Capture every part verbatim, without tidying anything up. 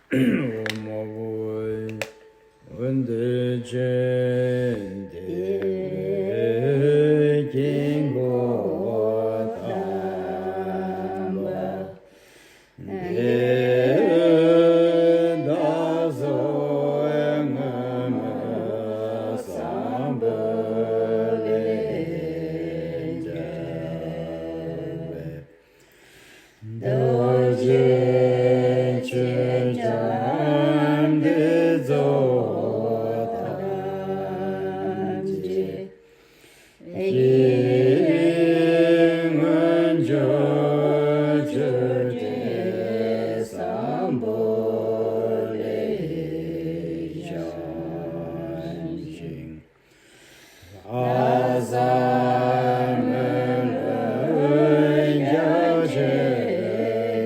ཨོཾ་ཨོ་ཏུ་ཅི་ཏི་ཝེ་ཀྱི་གོ་ཏམ་པ། དེ་ད་སོ་ངོ་མ་སམ་བྷོ་ལེ་ཇ་བེ། རྡོ་རྗེ་ཆོས་ཀྱང་འདི་ཚོ་ཐམས་ཅད་ཀྱི་སྔོན་བྱོན་ཆོས་དྲིན་བཟང་པོ་ལས་བྱུང་ཞིང་། ལྷ་བསངས་སྨོན་ལམ་རྒྱ་ཆེར་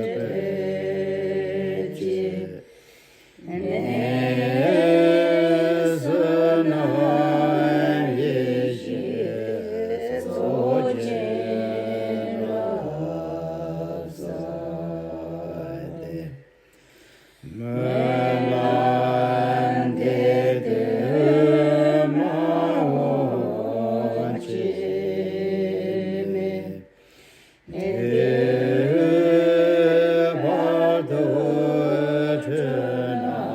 སྤེལ་ཅིང་། གནས་བསོད་ནམས་ཡེ་ཤེས་རྫོགས་ཆེན་རབ་རྫོགས་ཏེ། སྨོན་ལམ་འདི་དུས་མ་འོངས་ཅིག་མེད། དུས་བར་དུ་འཁྲུལ་སྣང་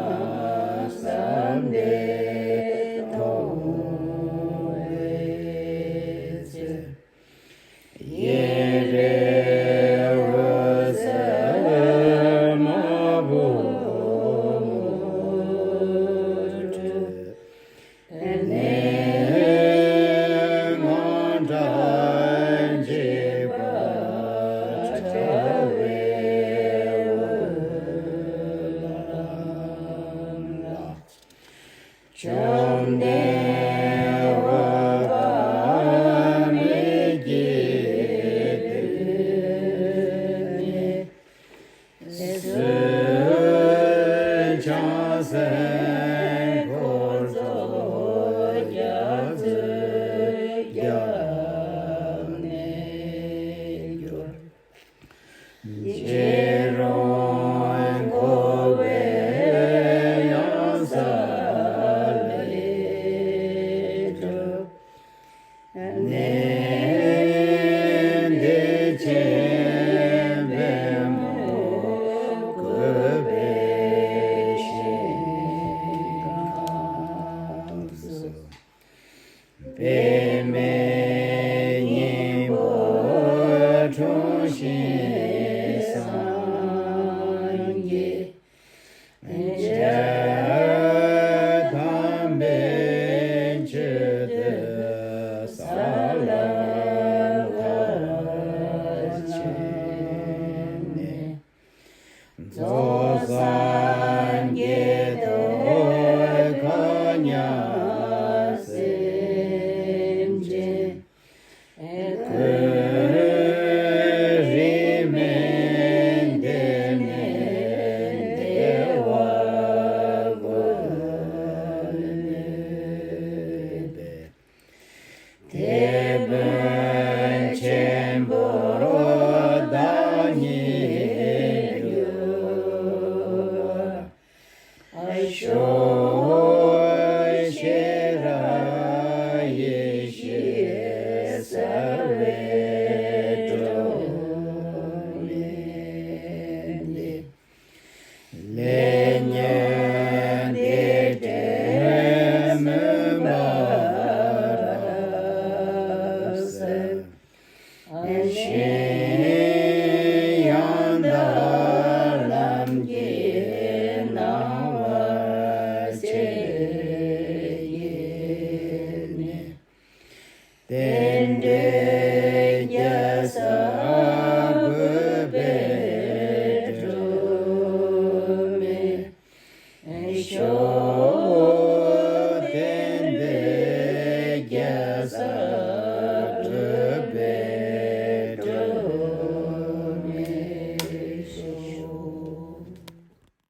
བསམ་པས་མཐོང་བའི་ཚེ། ཡེ་རེ་འོད་ཟེར་དམར་པོ་འཕྲོས། གནས་ལྔ་སྒྲ་འཇིགས་པ་ཕྲ་བའི་འོད་ལམ་ལ། བཅོམ་ལྡན་འོད་དཔག་མེད་ཀྱི་མདུན་ནས། བྱང་སེམས་འཁོར་ཚོགས་རྒྱ་མཚོའི་རྒྱབ་ནས་རྒྱུ། རྗེ་རང་འཁོར་བའི་གཡང་ས་ལས་སྒྲོལ། གནས་བདེ་ཆེན་པདྨོ་བཀོད་པའི་ཞིང་ཁམས་སུ། པདྨའི་སྙིང་པོ་འཁྲུངས་ཤིང་སངས་རྒྱས། རྒྱལ་དམ་པའི་མཆོད་རྟེན་ས་ལམ་མཁའ་ཕྱིན་ནས། རྫོགས་སངས་རྒྱས་ཐོད་རྒལ་མྱང་སེམས་ཅན། ཀུན་རིག་མན་ངག་ལྡན་ནས་བདེ་བ་བཀོད་པའི། དེད་དཔོན་ཆེན་པོ་བདག་ཉིད་གྱུར་པ། ཨ་ཤོ་ཤེ་ར་ཡེ་ཤེས་གསལ་བའི་སྒྲོན་མེ་འདི། ལས་ཉོན་སྡིག་སྒྲིབ་མུན་པ་རབ་བསལ། ཞིང་ཡང་དག་ལམ་གྱི་སྣང་བ་ཆེ་ཡེ་ནས། རྟེན་འབྲེལ་རྒྱ་